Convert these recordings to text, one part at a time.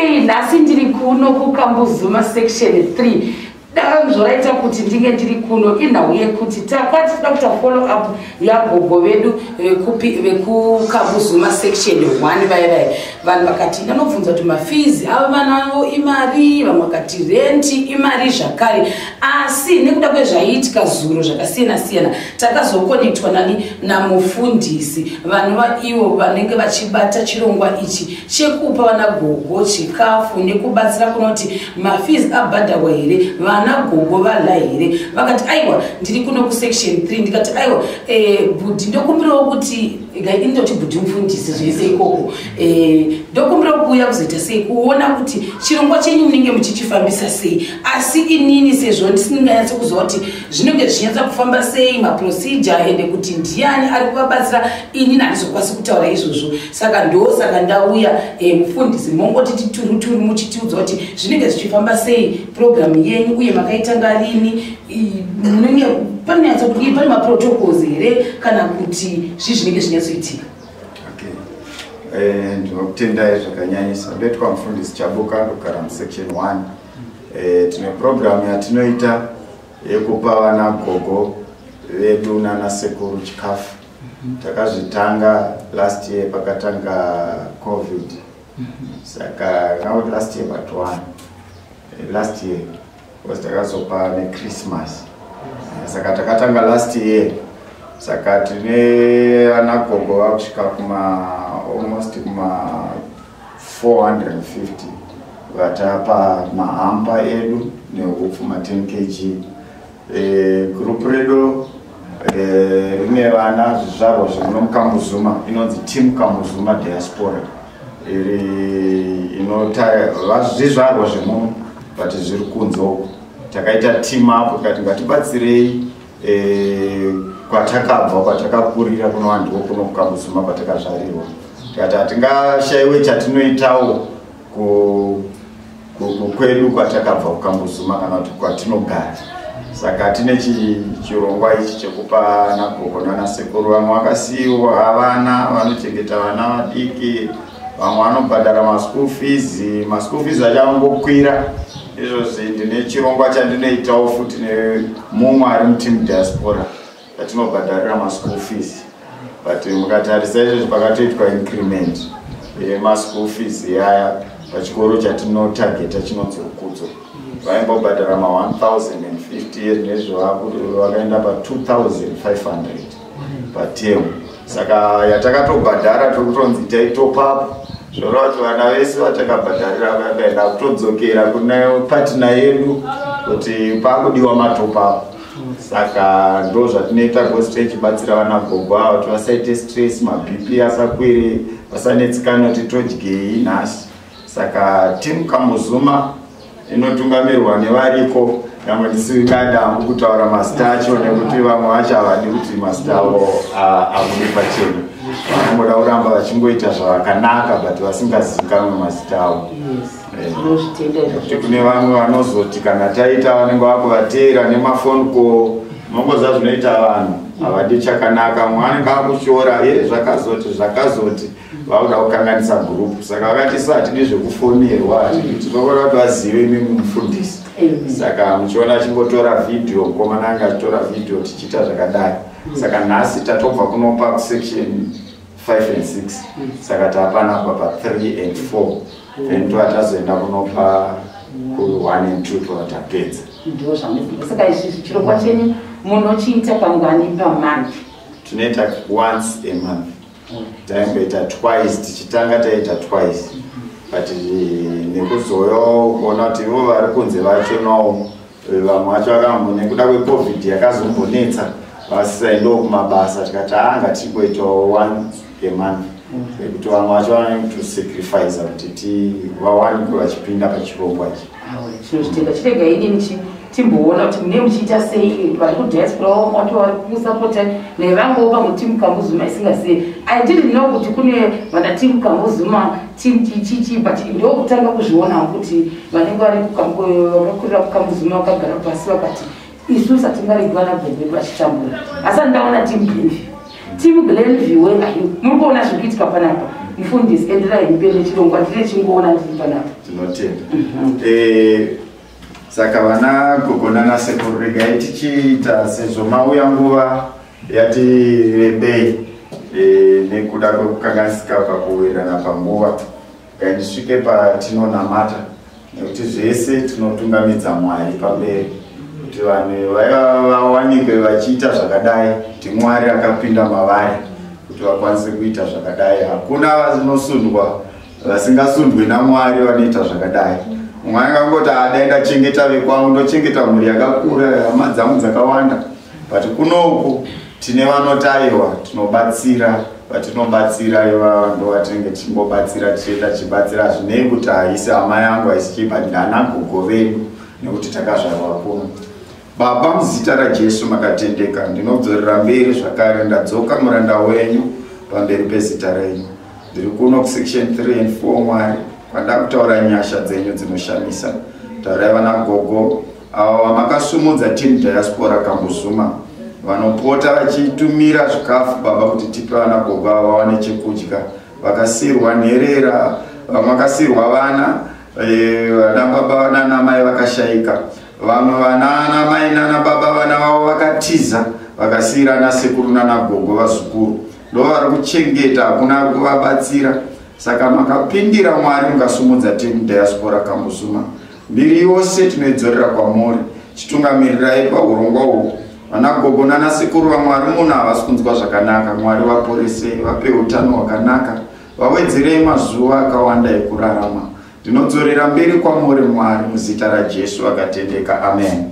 Sei nhasi ndiri kuno kuKambuzuma Section 3. Danzvo raita kuti ndinge ndiri kuno inhau yekuti takati toda kuita follow up yagogo vedu vekupi, vekuKambuzuma Section 1. Vaya vaya vanhu vakati ndanobvunza kuti mafees avo vana vavo imari, vamwe vakati rent imari zvakare. Asi nekuda kwezvaiitika zuro zvakasiyana siyana, takazokonektwa nani, namufundisi vanova ivo vanenge vachibata chirongwa ichi chekupa vana gogo chikafu nekubatsira kunoti mafees abhadharwa here, vana gogo vadya here. Vakati, "Aiwa, ndiri kuno kuSection 3." Ndikati, "Aiwa, bhudhi, ndokumbirawo kuti indoti bhudhi mufundisi zvese ikoko, ndokumbirawo kuuya kuzoita sei, kuona kuti chirongwa chenyu munenge muchichifambisa sei. Asi inini sezvo ndisinganyatso kuziva kuti zvinenge zvichinyatsa kufamba sei, maprocedure, ende kuti ndiani ari kuvabatsira, inini handizokwanisi kutaura izvozvo. Saka ndosaka ndauya, mufundisi, mongoti tituruturu muchitiudza kuti zvinenge zvichifamba sei programu yenyu, uye makaitanga rini, munenge panonyatsa kuti pane maprotocols here kana kuti zvii zvinenge zvinyatsoitika?" Okay. Ndinokutendai zvakanyanyisa. Ndoitwa mufundisi Chabuka, ndogara muSection 1. Tine programu yatinoita yekupa vana gogo vedu nanasekuru chikafu. Takazvitanga last year pakatanga COVID. Saka not last year but one last year, because takazopa neChristmas. Saka takatanga last year. Saka tine vana gogo vakusvika kuma almost kuma 450 vatapa mahamper edu neupfu ma10 kg. Group redu rine vana zvizvarwa zvemuno muKambuzuma, inonzi Team Kambuzuma Diaspora, iri inota zvizvarwa zvemuno but zviri kunze uko. Takaita team up tikati ngatibatsirei kwatakabva, kwatakakurira, kunova ndiko kuno kuKambuzuma kwatakazvarirwa. Tikati hatingashayiwe chatinoitawo kwedu kwatakabva kuKambuzuma kana kuti kwatinogara. Saka tine chirongwa ichi chekupa nagogo nanasekuru. Vamwe vakasiyiwa havana vanochengeta vana vadiki, vamwe vanobhadhara maschool fees. Maschool fees achangokwira izvozvi. Ndine chirongwa chandinoitawo futi nemumwe ari muteam diaspora yatinobhadharira maschool fees, but mukatarisa izvezvi pakatoitwa increment yemaschool fees yaya pachikoro chatinotageta chinonzi Rukudzo. Vaimbobhadhara ma1050, nezvo vakaenda pa2500 paterm. Saka yatakatobhadhara tiri kutonzi taitopapo, zvoreva kuti vana vese vatakabhadharira vakaenda kutodzokera kune partner yedu kuti pakudiwa matop up. Saka ndo zvatinoita gosi, tichibatsira vana gogo ava kuti vasaite stress, maBP asakwire, vasanetsikana kuti todyei nhasi. Saka Team Kambuzuma inotungamirwa nevariko. Nyangwe ndisingada hangu kutaura mazita acho nekuti vamwe vacho havadi kuti mazita avo abude pachena, vanongoda kuramba vachingoita zvakanaka but vasingazivikanwe mazita avo. Tinozvitenda. Nekuti kune vamwe vanozoti kana taita vanenge vakuvateera nemafone call. Mongoziva zvinoita vanhu, havadi chakanaka. Mumwe anenge akushora ye zvakazoti zvakazoti, vakuda kukanganisa group. Saka vakati isu hatidi zvekufonerwa, hatidi, tinokoda kuti vazive imimi mufundisi. Saka muchiona achingotora vhidhiyo, mukomana anga achitora vhidhiyo tichiita zvakadai. Saka nhasi tatobva kunopa kuSection 5 and 6, saka tapanapa pa3 and 4, then tova tazoenda kunopa ku1 and 2, tova tapedza. Ndo zvamunofunga. Saka izvi chirongwa chenyu munochiita kangani pamonth? Tinoita once a month. Taimboita twice, tichitanga taita twice, but nekuzoyo kuona kuti ivo vari kunze vachonawo, vamwe vacho vakambo nekuda kweCOVID yakazombonetsa vasisaendawo kumabasa, tikati aa, ngatingoitawo once a month nekuti vamwe vacho vanenge kutosacrifica kuti vawanikwe vachipinda pachirongwa ichi. Tinozvitenda. Chirega inini timboona kuti mune muchiita sei. Vari kudiaspora vacho vari kusapota nevamwewo pamwe Team Kambuzuma isingazivi. I didn't know kuti kune vana Team Kambuzuma, team chichichi, but ndokutanga kuzvionawo kuti vanenge vari vakakurira kuKambuzuma vakagara pasi vakati isusu hatingaregi vana gogo vedu vachitambura. Asi andaona Team Glenview. Team Glenview, where are you? Muri kuona zviri kuitika panapa? Mufundisi, enderai mberi nechirongwa, ndine chingoona ndiri panapa. Tinotenda. Saka vana gogo nana sekuru, regai tichiita sezvo mauya nguva yati rebei nekuda kwekukanganisika pakuwirirana panguva. Regai ndisvike patinonamata, nekuti zvese tinotungamidza Mwari pamberi, kuti vanhu vaiva vawanikwe vachiita zvakadai, kuti Mwari akapinda mavari kuti vakwanise kuita zvakadai. Hakuna vanosundwa vasingasundwi naMwari vanoita zvakadai. Mumwe angangoti adai ndachengeta vekwangu, ndochengeta mhuri yakakura, hama dzangu dzakawanda, but kunoku tine vanoti aiwa, tinobatsira vatinobatsira, ivava ndo vatinenge tichingobatsira, tichienda tichibatsira. Hazvinei kuti haisi hama yangu, haisi chii, but ndana gogo vedu nekuti takazvarwa kuno. Baba, muzita raJesu makatendeka, ndinodzorera mberi zvakare, ndadzoka muranda wenyu pamberi pezita renyu. Ndiri kuno kusection 3 and 4, Mwari, kwandakutaura nyasha dzenyu dzinoshamisa. Taurai vana gogo ava vamakasumudza, team diaspora Kambuzuma, vanopota vachitumira zvikafu, Baba, kuti tipe vana gogo ava vawane chekudya. Vakasirwa nherera, vamwe vakasirwa vana, vana baba nana mai vakashayika, vamwe vana namai nana baba vana vavo vakatiza, vakasiyira nasekuru nanagogo vazukuru, ndo vari kuchengeta, hakuna ari kuvabatsira. Saka makapindira, Mwari, mukasumudza team diaspora Kambuzuma. Mbiri yose tinoidzorera kwamuri. Chitungamirirai paurongwa uhu. Vana gogo nanasekuru vamwe vari muno havasi kunzwa zvakanaka. Mwari, vaporesei, vape utano hwakanaka, vawedzerei mazuva akawanda ekurarama. Ndinodzorera mberi kwamuri, Mwari, muzita raJesu akatendeka, amen.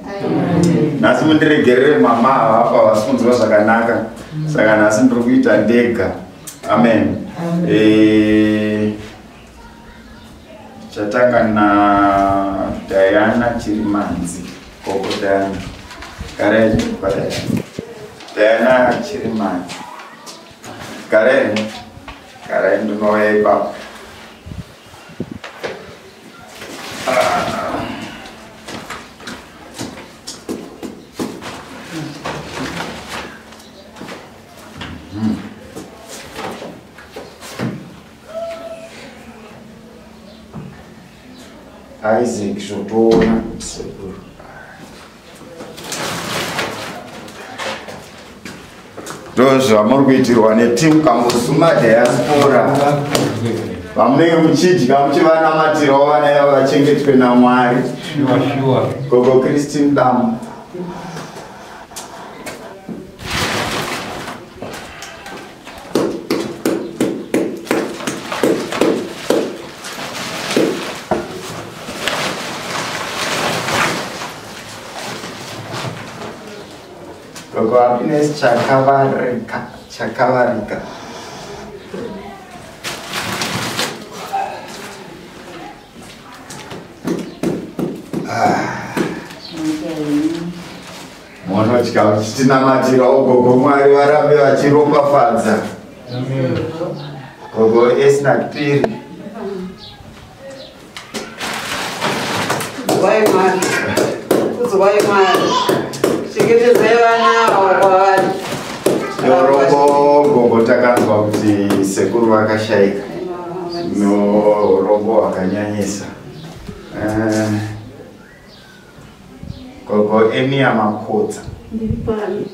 Nhasi mundiregerere, mama havapo, havasi kunzwa zvakanaka, saka nhasi ndiri kuita ndega. Amen. Chatanga na Diana Chirimanzi. Gogo Diana, garai kwadai. Diana Chirimanzi, garai, garai, ndinouya ipapo. Isaac Zvotoona, sekuru. Ndozvamuri kuitirwa neteam Kambuzuma diaspora, vamunenge muchidya muchivanamatirawo vana ivavo vachengetwe naMwari. Sure, sure. Gogo Christine Dam. Gogo Happiness Chakavarika, Chakavarika. Ah. Munotya muchitinamatirawo gogo, Mwari varambe vachiropafadza. Gogo Esnat Piri. Kudzwai Mwari, kudzwai Mwari, chengetedzai vana ava kwavari. Yorombo gogo, takanzwa kuti sekuru vakashaika, norombo wakanyanyisa. Gogo Emia Makotsa. Ndiri pano.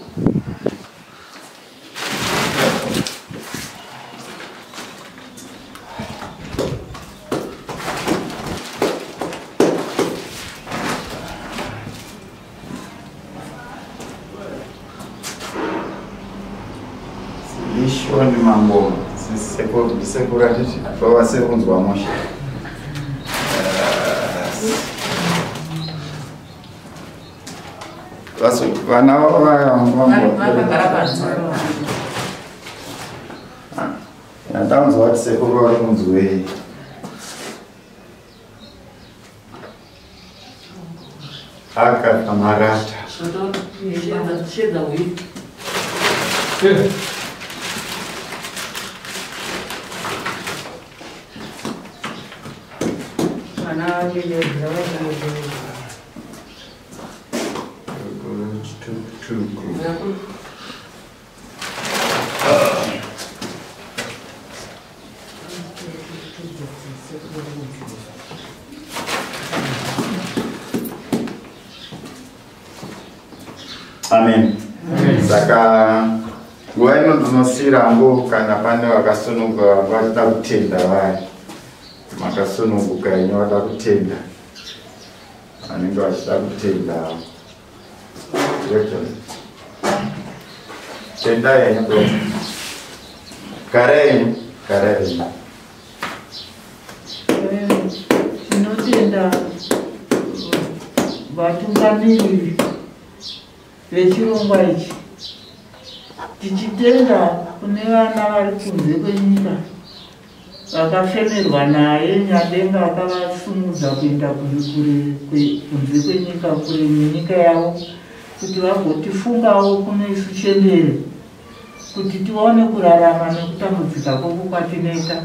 Ishoni Mangoma, sekuru, atiti vavasekunzwa mushe. Vana Vakagara panze. Ndanzwa kuti sekuru vari kunzwei. Akamarata. Shedza uyu. Vana vachengedzera vachengedzera. Tuku. Amen. Saka nguva ino ndinosiyirangu kana pane vakasununguka vanga vachida kutenda, vaya makasununguka ini vada kutenda, vanenge vachida kutenda. Tendai henyu gogo, garai henyu, garai henyu. Tinotenda vatungamiriri vechirongwa ichi, tichitenda kune vana vari kunze kwenyika vakafemerwa naye Nyadenga akavasumudza kuenda kunze kwenyika, kure nenyika yavo, kuti vagotifungawo kuno isu chembere, kuti tione kurarama nekutambudzika koko kwatinoita.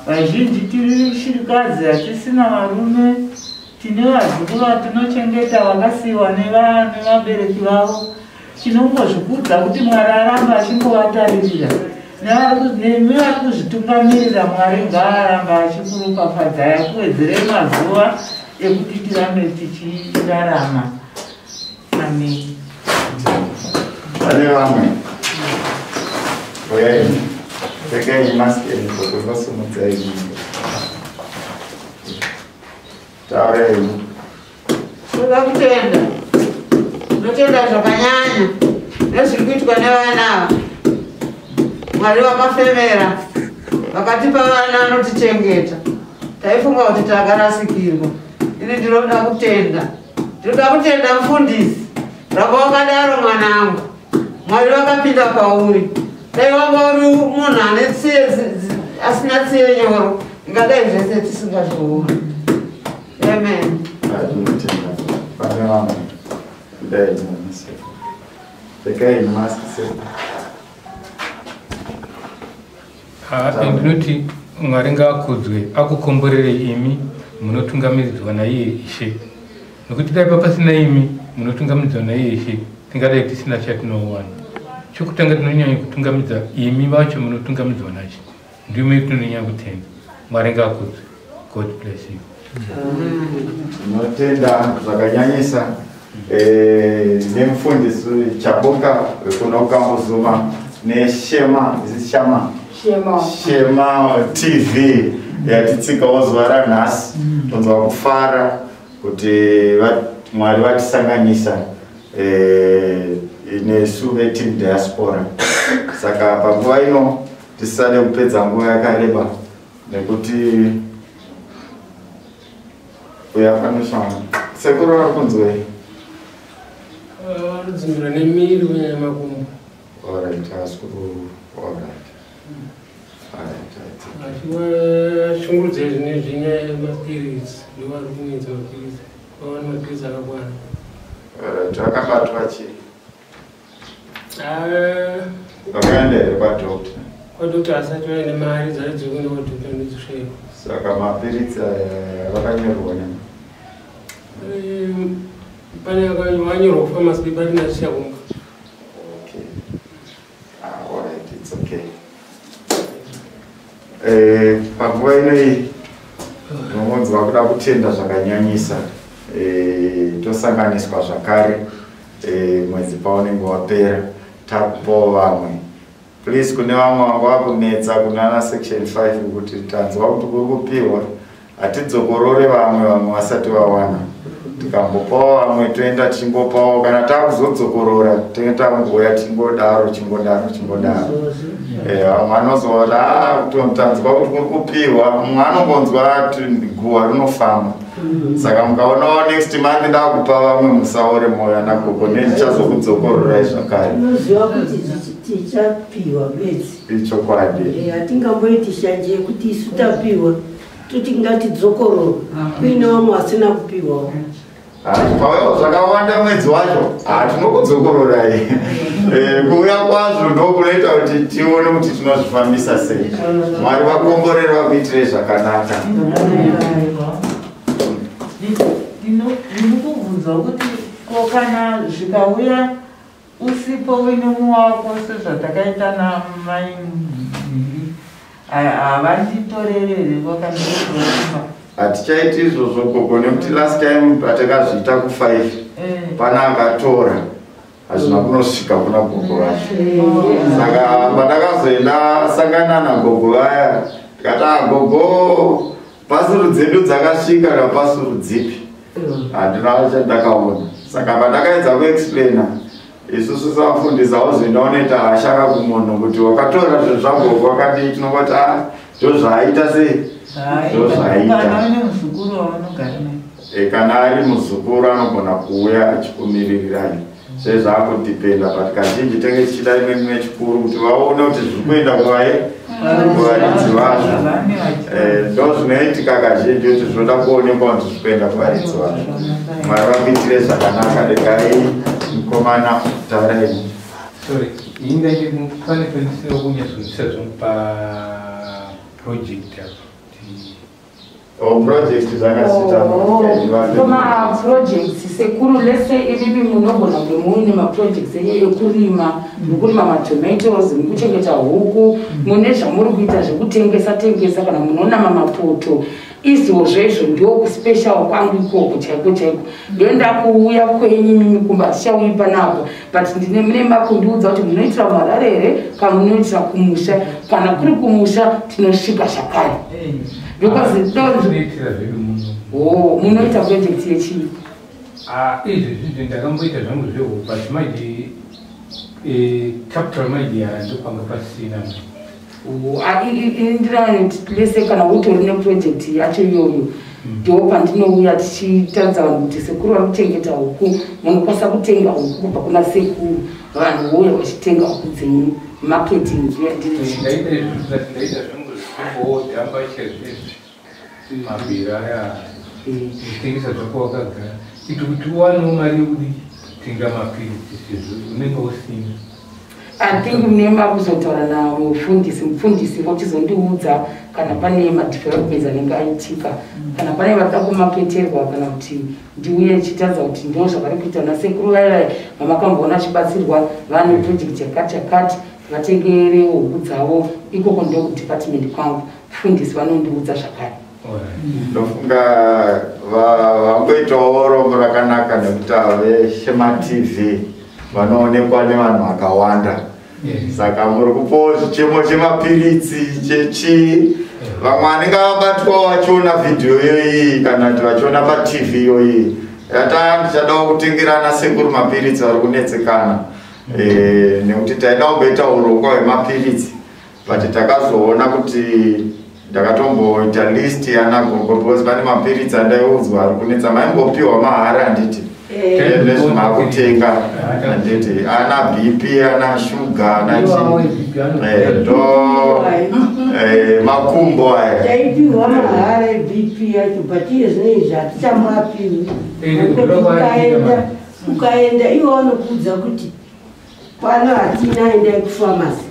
Vazhinji tiri shirikadzi, hatisina varume, tine vazukuru vatinochengeta vakasiyiwa nevabereki vavo. Tinongozvikudza kuti Mwari aramba achingovataririra. Nemi vari kuzvitungamirira, Mwari ngaaramba achikuropafadzai, akuwedzerei mazuva ekuti tirambe tichirarama. Amen. Pane vamwe? Uyai, pfekai mask enyu gogo, ndosumudzai, taurai. Toda kutenda, tinotenda zvakanyanya nezviri kuitwa nevana ava. Mwari vakafemera, vakatipa vana vanotichengeta. Taifunga kuti takarasikirwa. Ini ndinoda kutenda, ndinoda kutenda mufundisi. Ramba wakadaro mwanangu, Mwari vakapinda pauri. Dai wanga uri munhu ane tsiye asina tsiye nyoro, ingadai zvese tisingazvioni. Amen. Tinotenda. Pane vamwe? Kudai mumaseko, pfekai mask seko. Ndinoti Mwari ngaakudzwe, akukomborere imi munotungamiridzwa naiye Ishe, nokuti dai papasina imi munotungamidzwa naiye Ishe, tingadai tisina chatinowana. Chokutanga, tinonyanya kutungamidza imi vacho munotungamidzwa nacho, ndimi tinonyanya kutenda. Mwari ngaakudzwe. God bless you. Tinotenda zvakanyanyisa nemufundisi Chaboka wekuno Kambuzuma neShema Shama. Shema. Shema TV yatitsikawo zuva ranhasi. Tonzwa kufara kuti Mwari vatisanganisa nesu veteam diaspora. Saka panguva ino tisade kupedza nguva yakareba, nekuti uya panoshama sekuru vari kunzwei? Varudzimbira nemiri, kunyanya makumbo. Alright, asikuru, alright. Alright, Achiwashungurudzai zvinezvi inyaya yemapiritsi, ndo vari kunetsa, mapiritsi vawana mapiritsi akakwana. Alright, vakabatwa chii? Ah, Vakaenda here kwadoctor? Kwadoctor asati vaine mari dzacho dzekuenda kwadoctor, ndodzishaikwa. Saka mapiritsi aya vakanyorwa nemi? Pane vanyorwa kufamasi, patina chichakumba. Okay. Ah, alright, it's okay. Panguva inoyi ndinongonzwa kuda kutenda zvakanyanyisa. Tosanganiswa zvakare mwedzi paunenge wapera, takupawo vamwe. Please, kune vamwe vanga vakunetsa kunana section 5 kuti tanzwa kuti kuri kupiwa, hatidzokorore vamwe, vamwe vasati vawana. Tikambopawo vamwe, toenda tichingopawo. Kana takuzodzokorora, tinge takungouya tichingodaro, chingodaro, chingodaro. Vamwe vanozoona, "Ah, tanzwa kuti kuri kupiwa." Mumwe anongonzwa kuti guhwa rinofamba. Saka mukaonawo next month ndakupa vamwe, musaore mwoyo nagogo, nendichazokudzokororai zvakare. Tinoziva kuti tichapiwa bedzi. Ichokwadi. Hatingamboiti shanje yekuti isu tapiwa toti ngatidzokorora kuine vamwe vasina kupiwawo. Pauyawo zvakawanda mwedzi wacho, hatinokudzokororai. Kuuya kwazvo ndo kunoita kuti tione kuti tinozvifambisa sei. Mwari vakomborere, vakuitirei zvakanaka. Ndiri kubvunza kuti ko kana zvikauya usipo uine mumwe wako, sezvatakaita namai Mhiri, havanditorerere vakanditorerwa? Hatichaiti izvozvo gogo, nekuti last time patakazviita ku5 pana akatora. Hazvina kunosvika kuna gogo vacho. Saka pandakazoenda sangana nagogo vaya, ndikati, "Ah, gogo, pasuru dzedu dzakasvika napasuru dzipi?" Handina chandakaona. Saka pandakaedza kuexplaina, isusu savafundisi hauzoenda unoita hashaka kumunhu kuti wakatora zvinhu zvagogo wakadii. Tinongoti, "A, ndozvaaita sei, ndozvaaita." Kana une muzukuru waunogara naye. Kana ari muzukuru anogona kuuya achikumiririrai sezvaakudhipenda, but kazhinji tenge tichida imwe mechikuru kuti vaone kuti zviri kuenda kuvaridzi vazvo. Vane Ndo zvinoitika kazhinji kuti zvinoda kuonekwa kuti zviri kuenda kuvaridzi vazvo. Mwari vakuitire zvakanaka. Regai mukomana taurai. Sorry, ini ndaiti pane pandisina kunyatsonzwisisa zvangu paproject apa kuti O, project zvakasita. Pamaprojects, sekuru, lese imimi munogona kunge muine maprojects enyu ekurima, mukurima matomatoes, mukuchengeta huku, mune zvamuri kuita zvekutengesa tengesa, kana munonama mapoto, izvozvo izvo ndo kuspecial kwangu ikoko chaiko chaiko. Ndoenda kuuya kwenyu mimi kumba, tichauyi panapo, but ndine mune makundiudza kuti munoitira muHarare here kana munoitira kumusha. Kana kuri kumusha tinosvika zvakare, because donzo Tinoitira zvedu muno. O, munoita project yechii? Ah, izvi zvizvi ndakamboita zvangu zvehuku, but manje capital manje ndopanga pasina. Ndinati kana utori neproject yacho iyoyo, ndo pandinouya tichitaridza vanhu kuti sekuru vari kuchengeta huku, munokwanisa kutenga huku kubva kuna sekuru. Vanhu vouya vachitenga huku dzenyu, marketing ndiyandiri. Ndaita izvi, ndati ndaita zvangu zvekumboodhamba chaizvo, mabhira aya, kutengesa zvako wakagara, iti kuti uwanewo mari yekudi kutenga mapiritsi sezvo unenge usina. I think mune makuzotaura namufundisi, mufundisi vochizondiudza kana pane madevelopments anenge aitika, kana pane varida kumaketerwa, kana kuti ndiuye chitaridza kuti ndo zvavari kuita nasekuru vaivai vamakamboona achibatsirwa, vane project yakati yakati, vatengerewo huku dzavo ikoko. Ndo kudepartment kwangu, mufundisi vanondiudza zvakare. Ndofunga vangoitawo rombo rakanaka nekuti veShema TV vanoonekwa nevanhu vakawanda, saka muri kupawo zvichemo chemapiritsi chechii. Vamwe vanenge vabatwawo vachiona vhidhiyo iyoyi kana kuti vachiona paTV iyoyi, yata ndichadawo kutengerana sekuru mapiritsi, vari kunetsekana. Nekuti taida kumboita urongwa hwemapiritsi, but takazoona kuti ndakatomboita list yanagogo because pane mapiritsi andaiudzwa ari kunetsa. Maimbopiwa mahara, handiti? Nezvimakutenga, handiti? Ana BP, ana shuga, ana chii, ndo makumbo aya. Taipiwa mahara eBP yacho, but iye zvino izvi hatichamboapiwi. Ukaenda, ukaenda ivo vanokuudza kuti pano hatina, endai kufamasi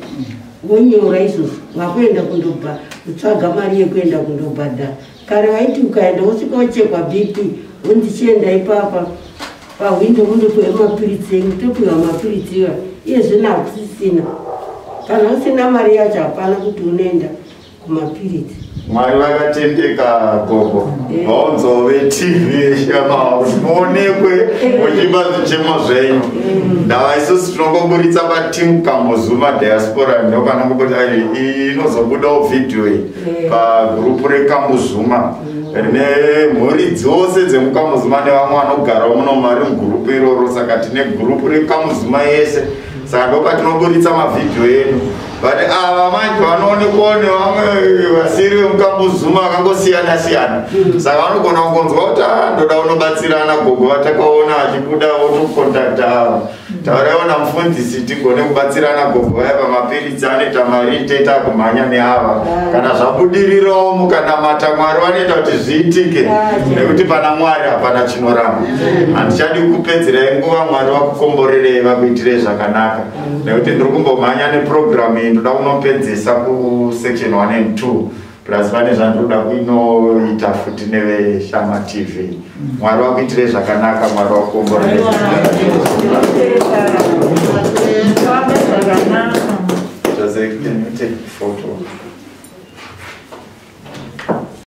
wonyora izvozvo, vakuenda kundobva kutsvaga mari yekuenda kundobhadhara. Kare vaiti ukaenda wosvika wochekwa BP, wonzi chienda ipapa pahwindo mundopiwa mapiritsi enyu, topiwa mapiritsi iwa. Iye zvino hakusisina, kana usina mari yacho hapana kuti unoenda kumapiritsi. Mwari vakatendeka, gogo. Vaunzawo veTV yeShema kuti muonekwe muchipa zvichemo zvenyu. Ndava isusu tinongoburitsa pateam Kambuzuma Diaspora, ndopanongoburitsa iyi, inozobudawo vhidhiyo iyi pagurupu reKambuzuma rine mhuri dzose dzemuKambuzuma nevamwe vanogarawo muno mari mugurupu iroro. Saka tine gurupu reKambuzuma yese, saka ndopatinoburitsa mavhidhiyo edu. But ava manje vanoonekwawo nevamwe vasiri vemuKambuzuma vakangosiyana siyana, saka vanogona kungonzwa kuti, "Ah, ndoda unobatsirana gogo vatakaona achibuda," votokontakta ava, "Tauraiwo namufundisi tigone kubatsirana gogo vaya pamapiritsi, anoita mari, toita kumhanya neava." Kana zvabudirirawo mukanamata, Mwari vanoita kuti zviitike, nekuti pana Mwari hapana chinoramba. Handichadi kupedzerai nguva. Mwari vakukomborerei, vakuitirei zvakanaka, nekuti ndiri kumbomhanya nepurogiramu iyi, ndoda kunopedzesa kusection 1 and 2, plus pane zvandinoda kuinoita futi neveShama TV. Mwari vakuitirei zvakanaka, Mwari vakukomborerei. Fambe zvakanaka. Jose, can you take the photo?